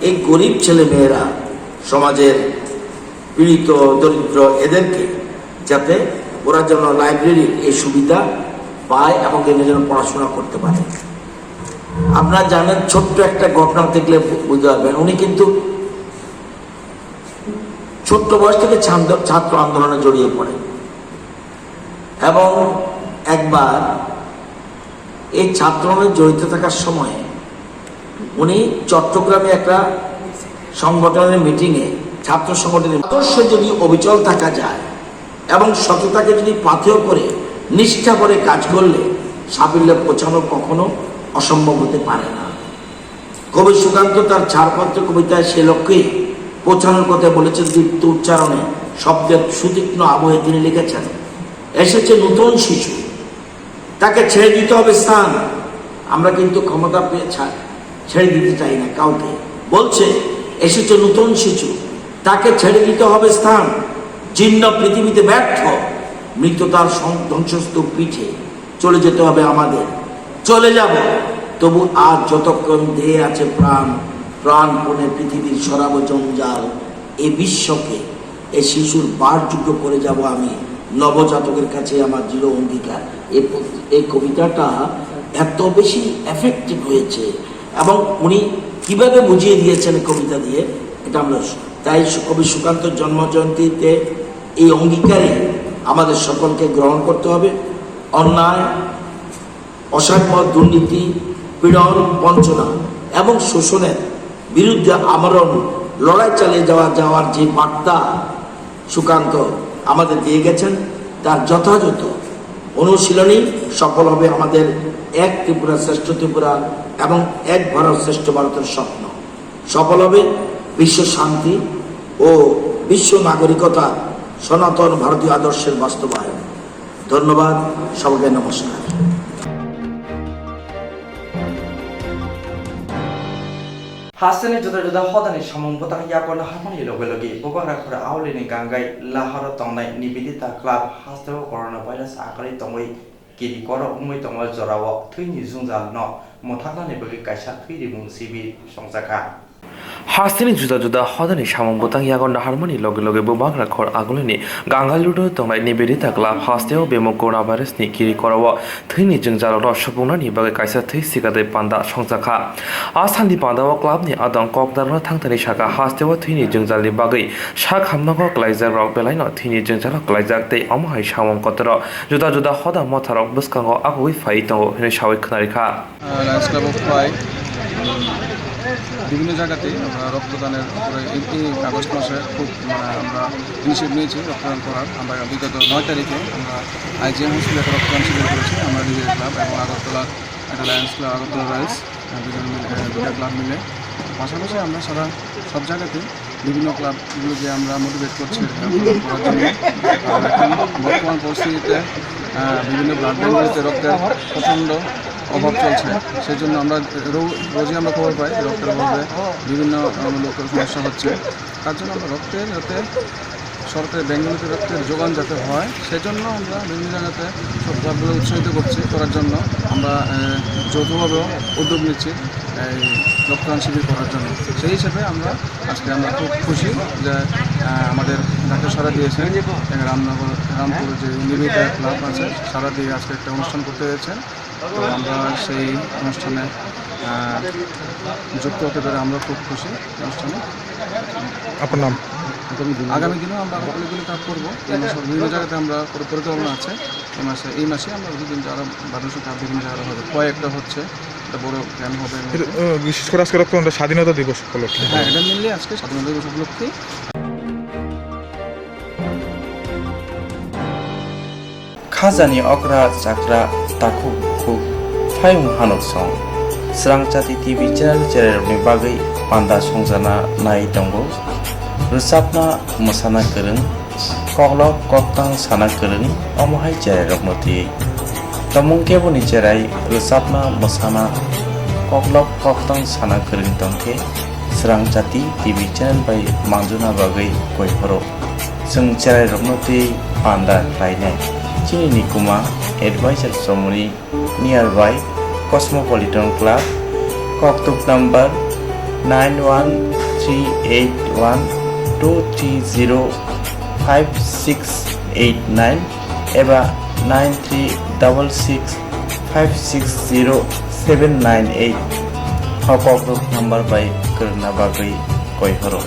এই গরিব ছেলে মেয়েরা সমাজের পীড়িত দরিদ্র এদেরকে যাতে ওরা যেন লাইব্রেরির এই সুবিধা পায় এবং এরা যেন পড়াশোনা করতে পারে। আপনারা জানেন, ছোট্ট একটা ঘটনা দেখলে বু-, বুঝতে পারবেন, উনি কিন্তু ছোট্ট বয়স থেকে ছান্দ-, ছাত্র আন্দোলনে জড়িয়ে পড়েন এবং একবার এই ছাত্র আন্দোলনে জড়িত থাকার সময় উনি চট্টগ্রামে একটা সংগঠনের মিটিংয়ে, ছাত্র সংগঠনের আদর্শ যদি অবিচল থাকা যায় এবং সততাকে যদি পাথেয় করে নিষ্ঠা করে কাজ করলে সাফল্যে পৌঁছানো কখনো অসম্ভব হতে পারে না। কবি সুকান্ত তার ছাড়পত্র কবিতায় সে লক্ষ্যে পৌঁছানোর কথা বলেছেন দীপ্ত উচ্চারণে, শব্দের সুতীক্ষ্ণ আবহে তিনি লিখেছেন, এসেছে নতুন শিশু, তাকে ছেড়ে দিতে হবে স্থান। আমরা কিন্তু ক্ষমতা পেয়ে ছা-, ছেড়ে দিতে চাই না কাউকে। বলছে, এসেছে নতুন শিশু, তাকে ছেড়ে দিতে হবে স্থান। জীর্ণ পৃথিবীতে ব্যর্থ, মৃত্যু তার সং-, ধ্বংসস্তূপ পিঠে। চলে যেতে হবে আমাদের, চলে যাব। তবু আজ যতক্ষণ দেহে আছে প্রাণ, প্রাণপণে পৃথিবীর সরাব জঞ্জাল। এ বিশ্বকে এ শিশুর বাসযোগ্য করে যাব আমি, নবজাতকের কাছে আমার দৃঢ় অঙ্গীকার। এই প-, এই কবিতাটা এত বেশি এফেক্টিভ হয়েছে এবং উনি কিভাবে বুঝিয়ে দিয়েছেন কবিতা দিয়ে, এটা আমরা সু-, তাই সু-, কবি সুকান্ত জন্ম জয়ন্তীতে এই অঙ্গীকারে আমাদের সকলকে গ্রহণ করতে হবে। অন্যায়, অসাম্য, দুর্নীতি, পীড়ন, বঞ্চনা এবং শোষণের বিরুদ্ধে আমরণ লড়াই চালিয়ে যাওয়া, যাওয়ার যে বার্তা সুকান্ত আমাদের দিয়ে গেছেন, তার যথাযথ অনুশীলনই সফল হবে আমাদের এক ত্রিপুরা শ্রেষ্ঠ ত্রিপুরা এবং এক ভারত শ্রেষ্ঠ ভারতের স্বপ্ন। সফল হবে বিশ্ব শান্তি ও বিশ্ব নাগরিকতা সনাতন ভারতীয় আদর্শের বাস্তবায়ন। ধন্যবাদ, সবাইকে নমস্কার। Hasteni juda juda hodani samung bwtang yakarna harmani loge loge Bubagra khor aulini gangai laharo tongnai Nivedita Club hasteo coronavirus akwlwi tongwi kiri koro wngwi tongma jorao thwini jwngjalno mwthaknani bagwi kaisa thwi rimung sibir songjakha. Hasteni juda juda hodani samung bwtang yago naharmani loge loge Bubagra khor agulini Gangaludo tongnai Nivedita Club hasteo bemuk coronavirus ni kiri korao thwini jwngjalrokno supungnani bagwi kaisa thwi sikadai panda songjakha. A salni pandao club ni adong kokdarno thangthani saka hasteo thwini jwngjalni bagwi sak hamnogo kwlaijakrok belaino thwini jwngjalo kwlaijak tei omo hai samung kotoro juda juda hoda motharok bwskango agugwi phaiwi tongo hinwi sawi khwnarikha. Uh, lions club of Khowai, um, বিভিন্ন জায়গাতেই আমরা রক্তদানের উপরে এই, এই আগস্ট মাসে খুব, মানে, আমরা ইনিশিয়েটিভ নিয়েছি রক্তদান করার। আমরা বিগত নয় তারিখে আমরা আইজিএম হসপিটালে রক্তদান শিবির করেছি, আমরা নিজের ক্লাব এবং আগরতলার একটা লায়ন্স ক্লাব, আগরতলা রয়্যালস, আহ, দুজন মিলে, আহ, দুটা ক্লাব মিলে। পাশাপাশি আমরা সারা সব জায়গাতেই বিভিন্ন ক্লাবগুলোকে আমরা মোটিভেট করছি এরকম করার জন্য। আর এখন বর্তমান পরিস্থিতিতে, আহ, বিভিন্ন ব্লাড ব্যাঙ্কগুলিতে রক্তের প্রচণ্ড অভাব চলছে। সেই জন্য আমরা রো-, রোজই আমরা খবর পাই রক্তের অভাবে বিভিন্ন, আহ, লোকের সমস্যা হচ্ছে। তার জন্য আমরা রক্তের যাতে সরকারি ব্যাঙ্কগুলিতে রক্তের যোগান যাতে হয়, সেজন্য আমরা বিভিন্ন জায়গাতে সব ক্লাবগুলো উৎসাহিত করছি করার জন্য। আমরা, আহ, যৌথভাবেও উদ্যোগ নিচ্ছি এই রক্তদান শিবির করার জন্য। সেই হিসেবে আমরা আজকে আমরা খুব খুশি যে, আহ, আমাদের ডাক্তার সাড়া দিয়েছেন এবং রামনগর, রামপুর যে নিবেদিতা ক্লাব আছে, সাড়া দিয়ে আজকে একটা অনুষ্ঠান করতে হয়েছে। তো আমরা সেই অনুষ্ঠানে, আহ, যুক্ত হতে পেরে আমরা খুব খুশি অনুষ্ঠানে। আপনার নাম? আগামী দিনেও আমরা আরো অনেকগুলো কাজ করবো। এই মাসে বিভিন্ন জায়গাতে আমরা পরি-, পরিকল্পনা আছে। এই মাসে, এই মাসে আমরা বিভিন্ন জায়গা, বারোশো কাজ বিভিন্ন জায়গায় হবে। কয়েকটা হচ্ছে, একটা বড় ক্যাম্প হবে এর মধ্যে। এটা, আহ, বিশেষ করে আজকে রক্তদানটা স্বাধীনতা দিবস উপলক্ষে। হ্যাঁ, এটা মেইনলি আজকে স্বাধীনতা দিবস উপলক্ষে। Khajani okra chakra takhuk bukhuk phayung hanuk song. Srangchati T V channel chererokni bagwi panda songjana nai tongo. Rwchapna mwsana kwrwng, koklop koktang sana kwrwng, omo hai chererokno twi. Tomung keboni cherai rwchapna mwsana koklop koktang sana kwrwng tongkhe Srangchati T V channel bai manjuna bagwi koi phoro. Chwng cherairokno twi panda khlainai. Chini nikuma advisor chomoni nearby Cosmopolitan Club, koktuk number nine one three eight one two three zero five six eight nine eba nine three double six five six zero seven nine eight. O koktuk number bai kwrwngna bagwi koi horo.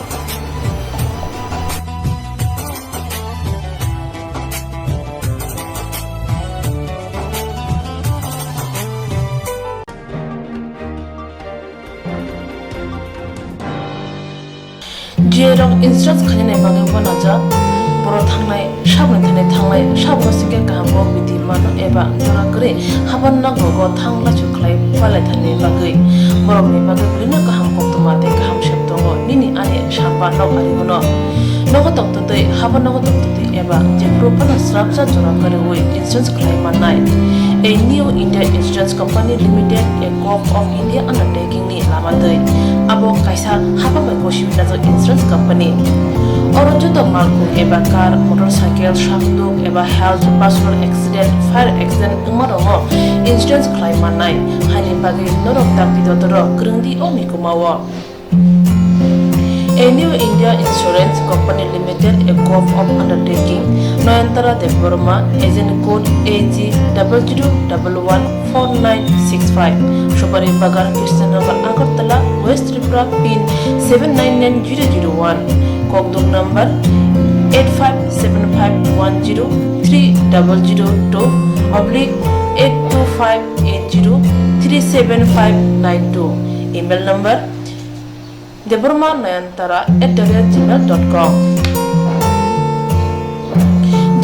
Jerok insurance khainani bagwi uanajak, borok thangnai saboni thani thanglai, saboni singkhe kaham kok bithi mano eba jora kwrwi haban nogo thang lachu khlai palai thani bagwi, borokni bagwi belino kaham koktwma tei kaham sep tongo. Nini ani samba nok ari bono nogo tongtwtwi, habo nogo tongtwtwi eba jephuru phano srapsa jora kwrwi insurance khlai mannai. A New India Insurance Company Limited, a Corp of India undertaking ni lama twi. Abo kaisa hapang bai gosiwi najak insurance company. Oro joto malkhung eba car, motorcycle, sakduk eba health, personal accident, fire accident wngma rokno insurance khlai mannai. Haini bagwi norok dakti dotoro kwrwngdi o mikumao. A New India Insurance Company Limited, a Corp of Undertaking, Nayantara Debbarma, agent code A G double zero double one four nine six five, Supari Bagan, Krishnanagar, Agartala, West Tripura, pin seven nine nine zero zero one, kokduk number eight five seven five one zero three double zero two oblique eight two five eight zero three seven five nine two. Email number: debbarma nayantara at the rate gmail dot com.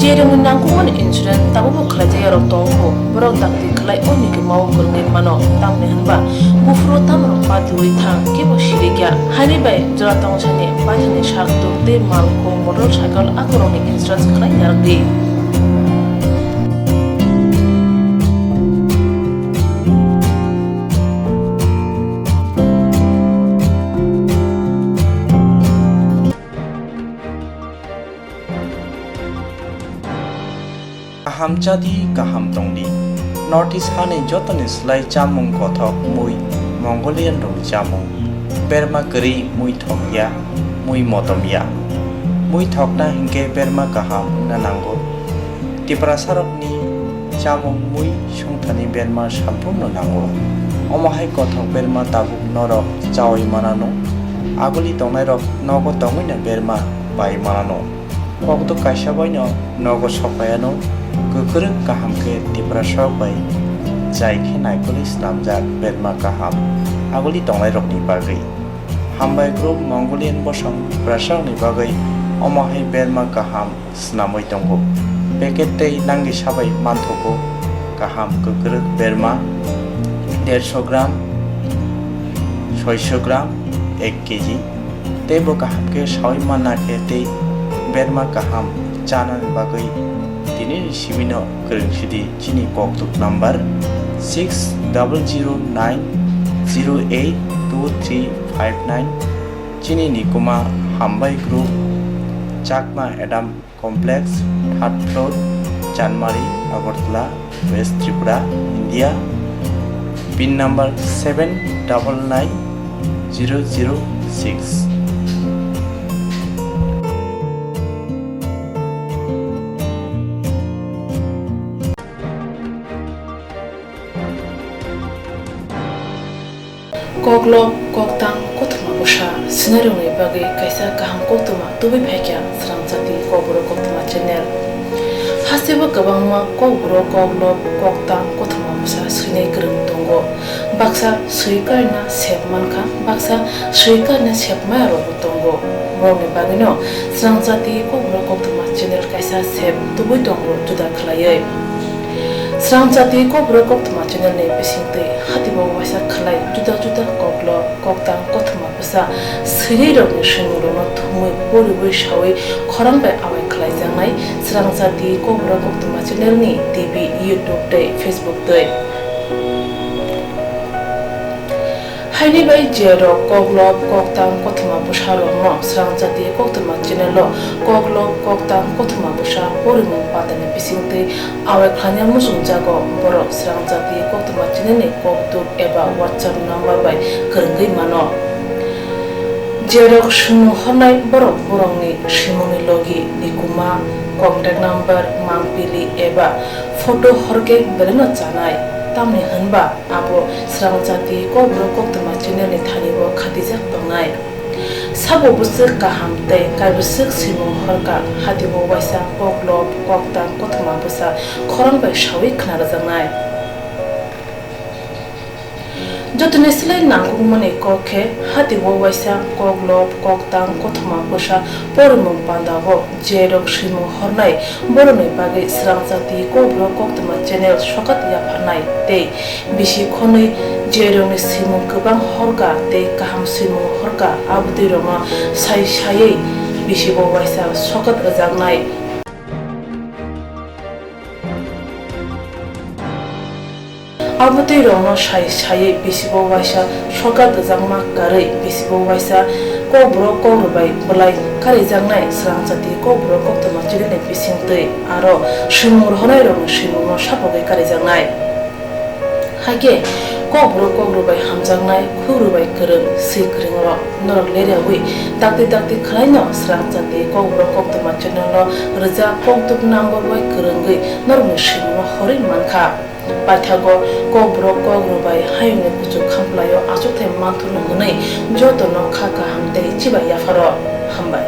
Jerokni nangkukmani insurance tabukbo khlaijak yarok tongo, borok dakti khlai o nigima o kwrwngwi mano, tamni hwnba buphuru tamrok patiui thang kebo sirikya. Haini bai jora tongthani paithani sak tuk tei malkhung motorcycle akorokni insurance khlai narwkdi. Kaham chadi, kaham tongdi. North East hani jotoni slai chamung kothok mui Mongolian rokni chamung. Berma kwrwi mui thokya, mui motomya. Mui thokna hinkhe berma kaham wngna nango. Tiprasarokni chamung mui songthani berma samphurno nango. Omo hai kothok berma tabuk norok chaui manano. Aguli tongnairok nogo tongwino berma pai manano. Kokduk kaisa baino nogo sokpaiano, kwkrwk kaham khe Tiprasarok bai jai khe naikolwi swnamjak berma kaham aguli tongnairokni bagwi. Hambai group Mongolian bosong Tiprasarokni bagwi omo hai berma kaham swnamwi tongo. Packet tei nangni sabai manthogo kaham kwkrwk berma dersho gram, soisho gram, ek kg. Tei bo kaham khe saui manna khe tei berma kaham chanani bagwi tinini simino kwrwng sidi chini kokduk number six double zero nine zero eight two three five nine. Chini nikuma Hambai Group, Chakma Adam Complex, third floor, Chanmari, Agartala, West Tripura, India. Pin number seven double nine zero zero six. Koklop, koktang, kothoma bwsa swinairokni bagwi kaisa kaham koktwma tubui phaikha Srangchati Kokborok Koktwma channel. Hasteo kwbangma kokborok koklop, koktang, kothoma bwsa swinai kwrwng tongo. Baksa swi karina sep mankha, baksa swi karina sep maya rokbo tongo. Borokni bagwino Srangchati Kokborok Koktwma channel kaisa sep tubui tongo juda khlaiwi. Srangchati Kokborok Koktwma channel ni bisingtwi hatibo waisa khlai juda juda koklop, koktang, kothoma bwsa swinairokni swimungrokno thumwi poriwi saui khorang bai awai khlaijaknai Srangchati Kokborok Koktwma channel ni T V, YouTube tei Facebook twi. Haini bai je rok koklop, koktang, kothoma bwsa rokno Srangchati Koktwma channel o koklop, koktang, kothoma bwsa porimung pandani bisingtwi awai khlaina muchungjago, borok Srangchati Koktwma channel ni kokduk eba WhatsApp number bai kwrwngwi mano. Je rok swimung hornai borok borokni swimungni logi, nikuma, contact number, mangpili eba photo horkhe belaino chanai, tamni hwnba abo Srangchati Kokborok Koktwma channel ni thani o khatijak tongnai. Sabo bwswk kaham tei kaibwswk swimung horkha, hatibo waisa koklop, koktang, kothoma bwsa khorang bai saui khna rwjaknai. Jotoni slai nangkukmani kok khe hatibo waisa koklop, koktang, kothoma bwsa porimung pandao je rok swimung hornai borokni bagwi Srangchati Kokborok Koktwma channel sokat yapharnai tei bisi khonwi je rokni swimung kwbang horkha tei kaham swimung horkha, abotwi rokno sai saiwi bisibo waisa sokat rwjaknai. Abotwi rokno sai saiwi bisibo waisa sokat rwjakma karwi bisibo waisa kokborok kokrwbai bwlai karijaknai Srangchati Kokborok Koktwma channel ni bisingtwi aro swimung rohornai rokni swimungno sapogwi karijaknai. Hakhe kokborok kokrwbai hamjaknai, khukrwbai kwrwng, swi kwrwng rok norok leriawi dakti dakti khwlaino Srangchati Kokborok Koktwma channel o rwjak kokduk number bai kwrwngwi norokni swimungno horwi mankha. Paithago kokborok kokrwbai hayungni kuchuk khamplaio achukthai manthurno hwnwi jotono kha kaham tei chibai yapharo. Hambai.